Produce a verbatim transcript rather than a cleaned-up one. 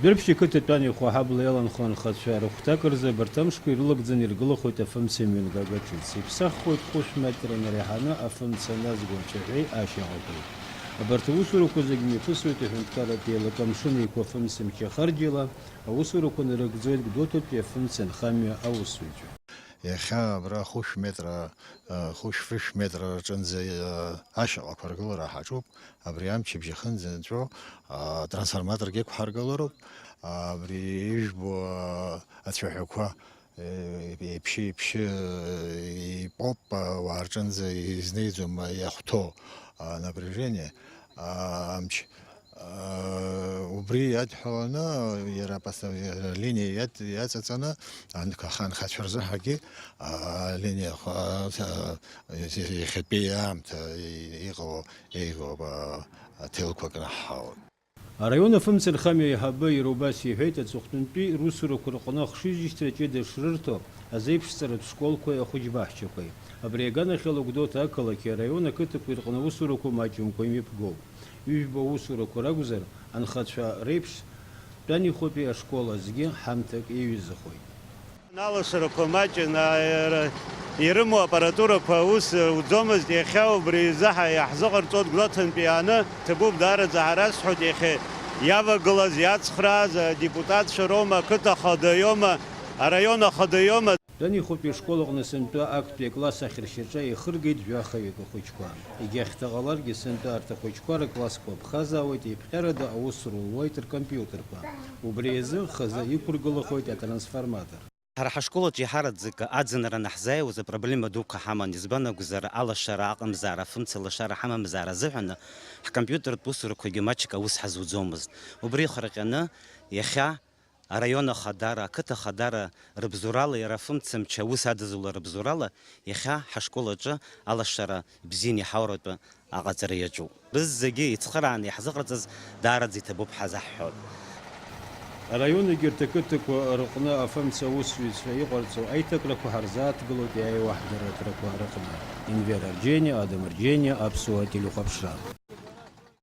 Дәрыԥшь ақыҭатәи Тәани ихәы аҳабла иаланхо анхацәа рыхәҭак рзы абарҭ амшқәа ирылагӡаны иргылахоит афымца мҩангага ҿыц. Иԥсаххоит хәышә метра инареиҳаны афымца назго ацәаҳәеи ашьаҟақәеи. Абарҭ аусурақәа зегьы мҩаԥысуеит аҳәынҭқарратә еилакы Амшын Еиқәа афымцамч ахарџьала, аусурақәа нарыгӡоит Гәдоуҭатәи афымца нхамҩа аусзуҩцәа. Иахьа абра хәышә метра, а, хәышә-фышә метра рҿынӡа, а, ашьаҟақәа ргылара ҳаҿуп. Абри амчыбжь ахьынӡанҵәо, а, трансформаторк иқәҳаргылароуп. Абри ижәбо, а, ацәаҳәақәа, э, еиԥшьы-еиԥшьы, э, ипоп, а, ауаа рҿынӡа изнеиӡом, а, иахәҭоу, а, напряжение, а, амч. Убри иадҳәаланы, иара апоста-, линиа иад-, иаҵаҵаны, анк-, анхацәа рзыҳәагьы, алиниа хә-, а, иахьатәи аамҭа иҟоу, еиӷоуп, а, аҭелқәа кнаҳҳауеит. Араион афымцамч ахамҩа аиҳабы иара убас иҳәеит, аҵыхәтәантәи русурақәа рҟны ахшыҩзышьҭра ҷыда шрырҭо, азеиԥшҵаратә школқәеи ахәыҷбаҳчақәеи. Абри аганахьала Гәдоуҭа ақалақьи араион ақыҭақәеи рҟны аусурақәа маҷымкәа имҩаԥгоуп. Ҩажәба аусурақәа ракәзар, анхацәа реиԥш, Тәанихәатәи ашкол азгьы ҳамҭак иаҩызахоит. Алашарақәа маҷын, а, иара, ирымоу апаратурақәа аус руӡомызт, иахьа убри изы ҳа-, иаҳзыҟарҵоит Гәдоуҭантәи иааны, ҭабуп, даараӡа ҳарасҳәоит иахьа иавагылаз, иацхрааз адепутатцәа роума, ақыҭа ахада иоума, араион ахада иоума. Данихәыԥ ишкол аҟны сынтәа актәи акласс ахьыршьаҿа еихыргеит жәахаҩык ахәыҷқәа. Егьи ахьҭа ҟаларгьы, сынтәа арҭ ахәыҷқәа рыклассқәа ԥхазаауеит, еиԥҟьарада аус рулуеит ркомпиутерқәа. Убри азы хазы иқәыргылахоит атрансформатор. Ҳара ҳашкол аҿы еиҳараӡак аӡынра анаҳзааиуаз апроблема дуқәа ҳаман, избан акәзар, алашара аҟамзаара, афымца лашара ҳамамзаара азыҳәан ҳкомпиутертә усурақәагьы маҷк аус ҳазуӡомызт. Убри ихырҟьаны иахьа Араион ахадара, ақыҭа ахадара рыбзоурала, иара афымцамч аус адызулара рыбзоурала, иахьа ҳашкол аҿы алашара бзианы иҳауратәы аҟаҵара иаҿуп. Рызегьы ицхырааны иаҳзыҟарҵаз даараӡа иҭабуп ҳазаҳҳәоит. Араион егьырҭ ақыҭақәа рҟны афымца аусзуҩцәа иҟарҵо аиҭакрақәа ҳарзааҭгылоит иааиуа ҳдырраҭарақәа рыҟны. Енвер Арџьениа, Адам Арџьениа, Аԥсуа телехәаԥшра.